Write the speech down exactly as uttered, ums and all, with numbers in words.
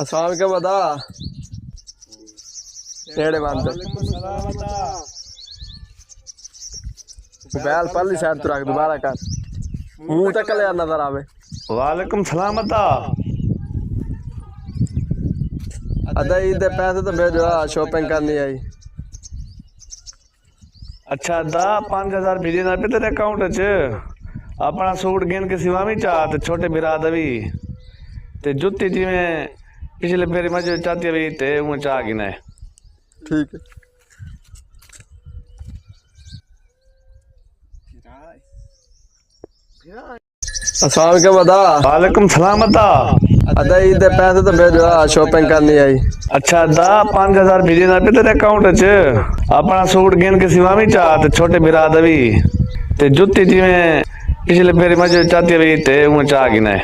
السلام علیکم ادا۔ نیڑے بند۔ موبائل پرلی سائیڈ تو رکھ، دوبارہ کر۔ منہ تے کلیر نظر آوے۔ وعلیکم السلام ادا۔ ادا عید دے پیسے تو بھیجو، آ شاپنگ کرنی آئی۔ اچھا ادا، پنج ہزار بھیجے نا پے تیرے اکاؤنٹ اچ۔ اپنا سوٹ گھن کے سیواویں چا تے چھوٹے بھرا دا وی۔ تے جتی جیویں پچھلے پھیری مجھے چاتی ہوئی تے اوں چا گھنے۔ ٹھیک ہے۔ السلام علیکم ادا۔ وعلیکم السلام ادا۔ ادا عید دے پیسے تو بھیجو، آ شاپنگ کرنی آئی۔ اچھا ادا، پنج ہزار بھیجے نا پے تیرے اکاؤنٹ اچ۔ اپنا سوٹ گھن کے سیواویں چا تے چھوٹے بھرا دا وی۔ تے جتی جیویں پچھلے پھیری مجھے چاتی ہوئی تے اوں چا گھنے۔